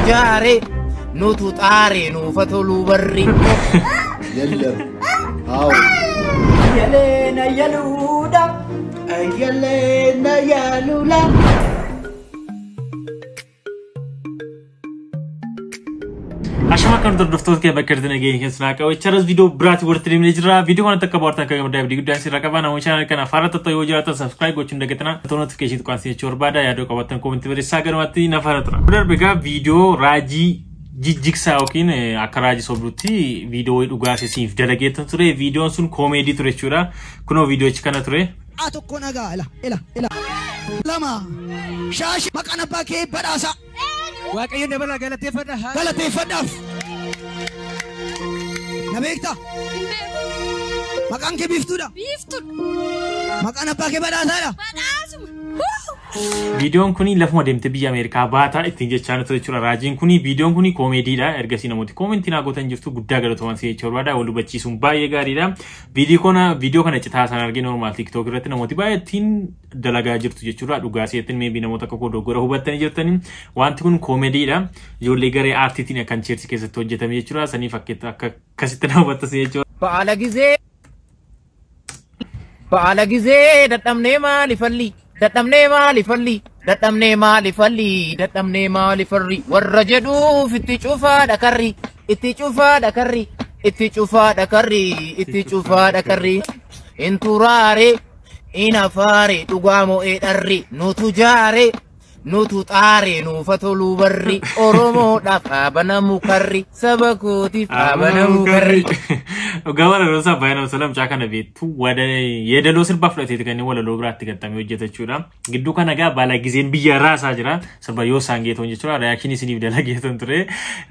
Jaare nutu xaare nuufa toluu barri. የለም። አዎ። Yaleena yaluudha. Ayyaleena yaalula. Ashama kan hordoftoota kee bakka jirtan nageenya keessan haa qabu. Charas viidiyoo biraatti walitti deemnee jira. Viidiyoo kana takka bohaartan akka gammadaa abdii guddaan sirra qaba. Namoonni chaanal kana faara tattaa yoo jiraatan subscribe gochuun dagatina. Toon notification tuqaan isin jechuu barbaada. Yaadoo qabaattan koomentii barreessaa galumaatti na faana tura. Darbe egaa viidiyoo raajii jijjigsaa yookiin akka raajii sobdutti viidiyoo dhugaa isiniif dalageettan ture. Viidiyoon sun koomeedii ture jechuudha. Kunoo viidiyoochi kana ture. A tokko nagaa ila ila ila lama shaashi maqaan abbaa kee badhaasa. Waaqayyo dabalaa galateeffadha. Galateeffadhaaf. Na beektaa? Maqaan kee biiftuudha. Biiftuudha. Maqaan abbaa kee badhaasaadha. Badhaasuma. Viidiyoon kun lafuma deemtee biyya Ameerikaa baataa ittiin jechaa ture jechuudha. Raajiin kun viidiyoon kun koomeediidha. Ergasii namooti koomentii naa gootan jirtu guddaa galatoman si jechuu barbaada. Wal hubachiisuun baay'ee gaariidha. Viidiyoo kana citaa isaan argee normaal TikTok irratti namooti baay'ee ittiin dalagaa jirtu jechuudha. Dhugaa seetiin meebii namoota akka koo dogoggora hubattanii jirtanii. Wanti kun koomeediidha. Ijoollee garee aartiitiin kan Cheersii keessatti hojjetame jechuudha. Saniif akka akkasitti nama hubattas jechuudha. Baala gizee baala gizee dadhabnee maalifalli dadhabnee maalifalli dadhabnee maalifalli dadhabnee maalifarri warra jedhuuf itti cufaadha karri itti cufaadha karri itti cufaadha karri itti cufaadha karri in turaare in afaare dhugaa mo'ee dharri nutu jaare nutu xaare nuufa toluu barri Oromoodhaaf haa banamu karri saba kootiif haa banamu karri. Dhugaa walaloo isaa baay'ee nama tola. Mucaa kana beektu yeedaloo sirbaa fudhateeti kan inni walaloo biraatti gaxxamee hojjeta jechuudha. Gidduu kana egaa baala gizeen biyya raasaa jira. Sirba yoo isaan geetoon jechuudha. Reaakshinii isiniif dalageetan ture.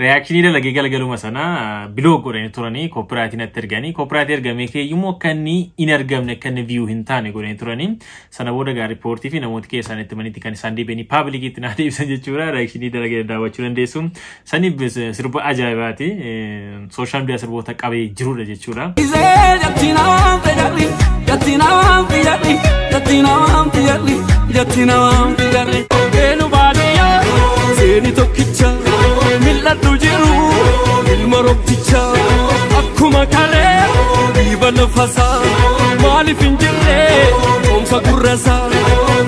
Reaakshinii dalagee galgaluma sana biloo godhanii turanii koopiraatiin natti erganii. Koopiraatii ergamee keeyyummoo akka inni hin argamne akka inni viyuu hin taane godhanii turanii. Sana booda egaa riippoortii fi namooti keessaan itti manitti kan isaan deebi'anii paablikiitti naa deebisan jechuudha. Reaakshinii dalagee daawwachuu dandeessu. Saniif sirba ajaa'ibaati. Sooshaal miidiyaa sirboota qabee jirudha jechuudha. Seeni tokkicha mil'adhu jiru ilma roobticha akkuma kalee dhiiba lafasaa maaliif hin jirre qoomsa gurrasaa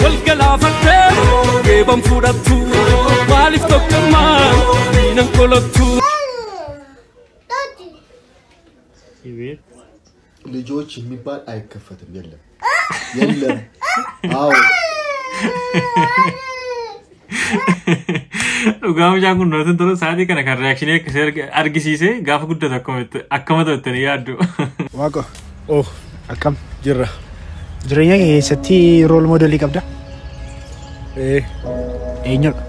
wal galaafattee geeban fudhattu maaliif tokkummaa diinan kolattu. ልጆች የሚባል አይከፈትም። የለም የለም። አዎ። Dhugaa mucaan kun namatti tolu sa'aatii kana kan reaakshinii akkasii argisiise gaafa guddatu akkama ta'uttanii yaaddu. Waaqa. Oh, akkam? Jirra. Jireenya kee keessatti rool moodelii qabda? Ee. Eenyudha?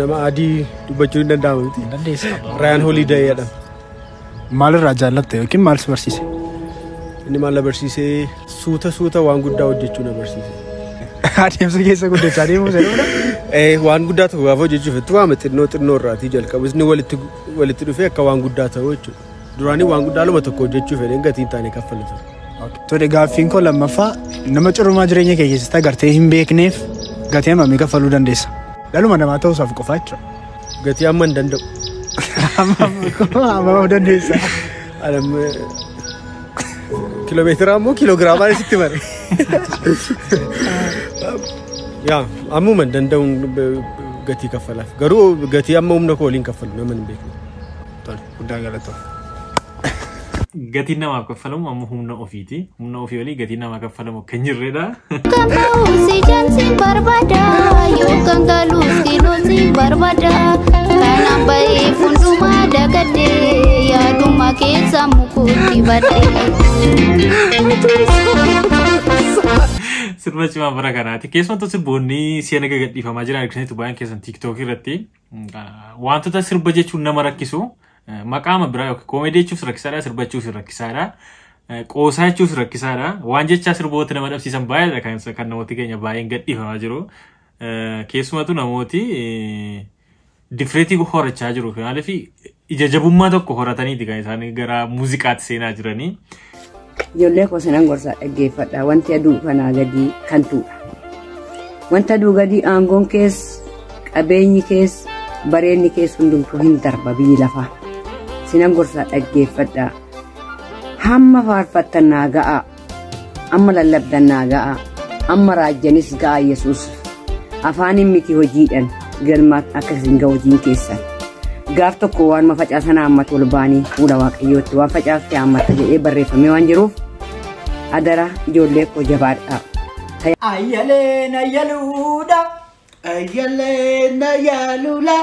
Nama adii dubbachuu hin danda'amu miti. Dandeessa. Ryan Holiday jedhama. Maalirraa jaallatte yookiin maal si barsiise? Inni maal na barsiise? Suuta suuta waan guddaa hojjechuu na barsiise. Adeemsa keessa guddachaa deemuu jedhudha. Waan guddaa tokko gaafa hojjechuuf itti waama xinnoo xinnoo irraatii jalqabu. Inni walitti dhufee akka waan guddaa ta'u jechuudha. Duraanii waan guddaa lama tokko hojjechuuf fedheen gatii hin taane kaffala ture. Tole gaaffiin koo lammaffaa nama cirumaa jireenya kee keessatti agartee hin beekneef gatii hammamii kaffaluu dandeessa? Dhaluma namaa ta'uusaaf qofa jechuudha. Gatii amma hin danda'u. Hammam dandeessa? Kiiloomeetira ammoo kiiloogiraamaan sitti mare. Yaa ammuma hin danda'u gatii kaffalaaf. Garuu gatii amma humna koo waliin kaffalu nama hin beekne. Tole guddaa galatoomi. Gatiin namaaf kaffalamu amma humna ofiiti. Humna ofii olii gatiin namaa kaffalamu akka hin jirredha. Kan ba'uus ijaan siin barbaada yookaan galuus kiiloon siin barbaada. Kanaan ba'ee hundumaa dagadhee yaaduma keessa mukuutti badhee. Sirba cimaa bara kanaati. Keessumattuu sirboonni si'ana gagadhiifamaa jiran argisiisaniitu baay'een keessan TikTok irratti wantoota sirba jechuun nama rakkisu maqaama biraa yookiin koomedii jechuuf rakkisaadha, sirba jechuuf rakkisaadha, qoosaa jechuuf rakkisaadha. Waan jechaa sirboota nama dhabsiisan baay'eedha kan namooti keenya baay'een gadhiifamaa jiru. Keessumattuu namooti difireetii horachaa jiru. Maaliif ija jabummaa tokko horataniiti kan isaan gara muuziqaatti seenaa jiranii. Ijoollee koo sanan gorsaa dhaggeeffadha. Wanti aduu kanaa gadii kantuudha. Wanta aduu gadii aangoon kees Qabeenyi kees bareenni kees hundumtuu hin darba biyyi lafaa. Sinan gorsaa dhaggeeffadhaa. Hamma faarfattan naa ga'a. Amma lallabdan naa ga'a. Amma raajjanis ga'a Yesuus. Afaaniin miti hojiidhaan galmaan akka isin ga'u hojiin keessan. Gaaf tokko waan facaasan haammatu ol ba'anii fuula Waaqayyootti waan facaafte haammata jedhee barreeffamee waan jiruuf adara ijoollee koo jabaadhaa. Ayyaleen ayyaluudha. Ayyaleen ayyalula.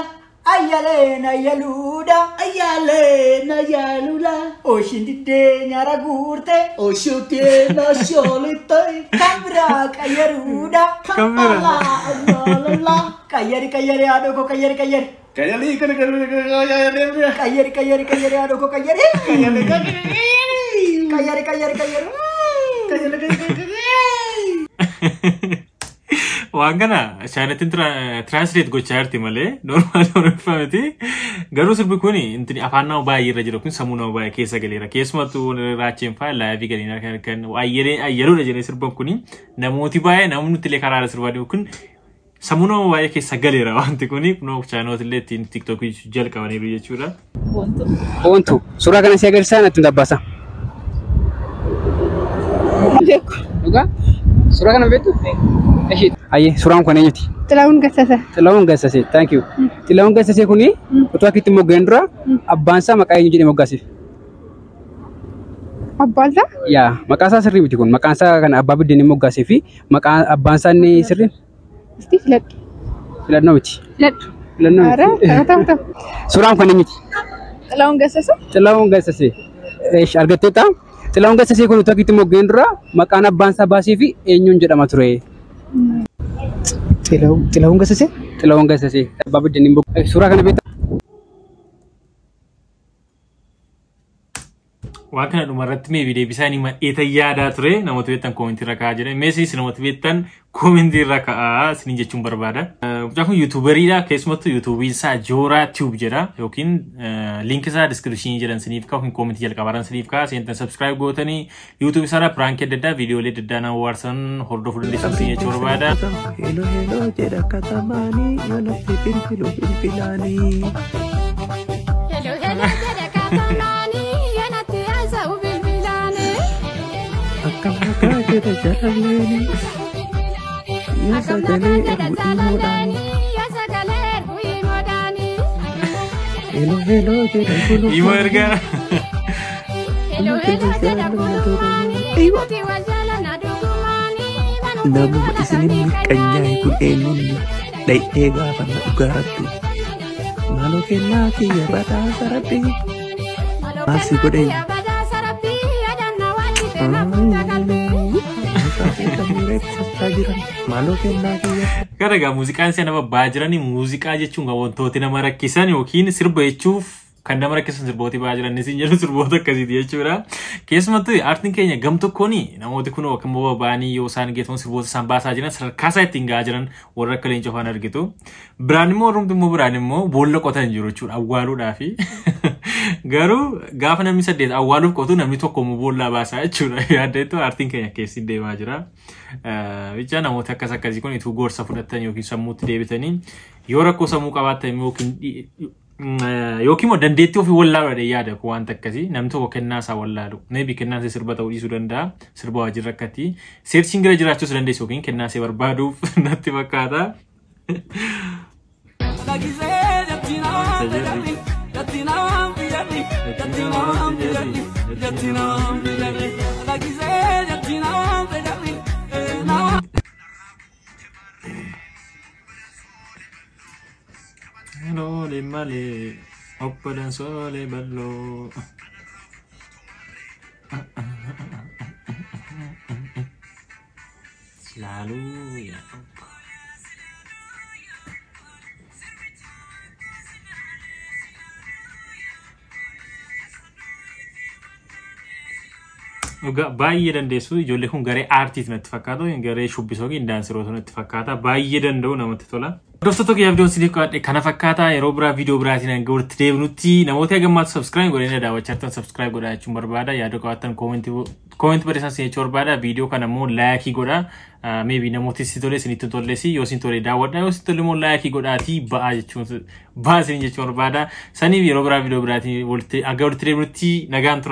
Ayyaleen ayyaluudha. Ayyaleen ayyalula. Oshin diddee nyaara guurte. Oshuutiin oshoolitoi. Kan biraa qayyaruudha. Kan biraa. Qayyari qayyari haadhoo koo qayyari qayyari. Qayyari qayyari qayyari. Qayyari qayyari qayyari haadhoo koo qayyari. Qayyari qayyari qayyari qayyari. Qayyari qayyari. Waan kana chaayinaatiin tiraansleet gochaa jirti malee normaal Oromiffaa miti. Garuu sirbi kun afaan nama baay'ee irra jira kun sammuu nama baay'ee keessa galeera. Keessumattuu raacheen fa'aa laayivii galiin kan ayyaluudha jedhee sirban kun namooti baay'ee namni nuti illee karaa sirbaa deemu kun sammuu nama baay'ee keessa galeera wanti kun kunoo chaayinooti illee ittiin tiiktookii jalqabaniiru jechuudha. Boontu suuraa kana si agarsiisaa natti dabbaasa. Dhugaa suuraa kana beektu? Ayyee suuraan kun eenyuti? Xilahuun Gassasee. Xilahuun Gassasee, thank you. Xilahuun Gassasee kuni utuu akkitti moggeen dura abbaan isaa maqaa eenyu jedhee moggaasef? Abbaan isaa? Yaa maqaan isaa sirrii miti kun maqaan isaa kan abbaa biddeenii moggaasee fi maqaan abbaan isaa inni sirrii? Isti filadhu. Filannoo miti. Filadhu. Filannoo miti. Ta'u ta'u. Suuraan kun eenyuti? Xilahuun Gassasee. Xilahuun Gassasee. Argatteetta? Xilahuun Gassasee kun utuu akkitti moggeen dura maqaan abbaan isaa baasee fi eenyuun jedhama ture? Xilahuun Gassasee? Xilahuun Gassasee. Abbaa biddeenii moggaasee. Suuraa kana beektaa? Waan kana dhumarratti mee deebisaa inni madheeta yaadaa ture namoota beektan koomentii irra kaa'aa jiran. Meesiis namoota beektan koomentii irra kaa'aa isiniin jechuun barbaada. Mucaan kun yuutuubariidha. Keessumattuu yuutuubiin isaa Jooraa Tiyuub jedha yookiin liinki isaa diskiripshinii jedhan isiniif kaa'u yookiin koomentii jalqabaarran isiniif kaa'a. Seentan sabskiraayib gootanii yuutuub isaarraa piraankii adda addaa viidiyoolee adda addaa nama waarsan hordofuu dandeessan isin jechuu barbaada. Hello hello jedha katamaanii yoo natti bilbilu bilbilaanii. Hello hello jedha katamaanii yoo natti haasa'u bilbilaanii. Akkam nagaa jedha jaalalleeni yoo sagalee ergu himuudhaani. Yoo sagalee ergu himuudhaani. Hello hello jedha gulufaanii. Himoo ergaa. Hello hello jedha gulufaanii. Nuti wal jaallanna dhugumaanii. Namuma isinin miqqanyaa'e kun eenyuun dhayitee gaafanna dhugaa rabbi. Maaloo kennaa kiyya badhaasa rabbi. Maal si godhe? Maaloo kennaa kiyya. Kana egaa muuziqaan si'a nama ba'aa jiranii muuziqaa jechuun kan wantooti nama rakkisan yookiin sirba jechuuf kan nama rakkisan sirbooti ba'aa jiran isin jedhu sirboota akkasiiti jechuudha. Keessumattuu aartiin keenya gam tokkoon namooti kun akka immoo ba'anii yoo isaan geetamu sirboota isaan baasaa jiran sadarkaa isaa ittiin ga'aa jiran warra akka leenca afaan argitu. Biraan immoo warrumti immoo biraan immoo boolla qotan jiru jechuudha awwaaluudhaafi. Garuu gaafa namni 8 awwaaluuf qotu namni tokko immoo boollaa baasaa jechuudha. Yaaddeettu aartiin keenya keessi deemaa jira. Bichaa namoota akkas akkasii kun ituu gorsa fudhatan yookiin sammuutti deebitanii yoo rakkoo sammuu qabaatan yookiin yookiin immoo dandeettii ofii wallaaluudha yaada kun wanta akkasii namni tokko kennaa isaa wallaalu. Maybe kennaan isaa sirba ta'uu dhiisuu danda'a. Sirba waajjirra akkati. Seerchiin gara jiraachuus dandeessu yookiin kennaa isaa barbaaduuf natti fakkaata. Lole male, oppodan sole ballo. Lalu ya. Dhugaa baay'ee dandeessu ijoollee kun garee aartiiti natti fakkaatu garee shubbisoo yookiin daansiroota natti fakkaata baay'ee danda'u namatti tola. Hordoftoota kiyyaaf viidiyoon isiniif qabadhe kana fakkaata yeroo biraa viidiyoo biraatiin hanga walitti deebinutti namoota hagammaatu subscribe godhanii daawwachaa jirtan subscribe godhaa jechuun barbaada yaada qabaattan koomentii barreessaa isin jechuu barbaada viidiyoo kana immoo laayikii godhaa. Maybe namooti si tole isinitti hin tolles, yoo isin tole daawwadha, yoo isin tole immoo like godhaatii ba'aa jechuun ba'aa isin jechuun barbaada. Saniif yeroo biraa viidiyoo biraatiin walitti aga walitti deebinutti nagaan tura.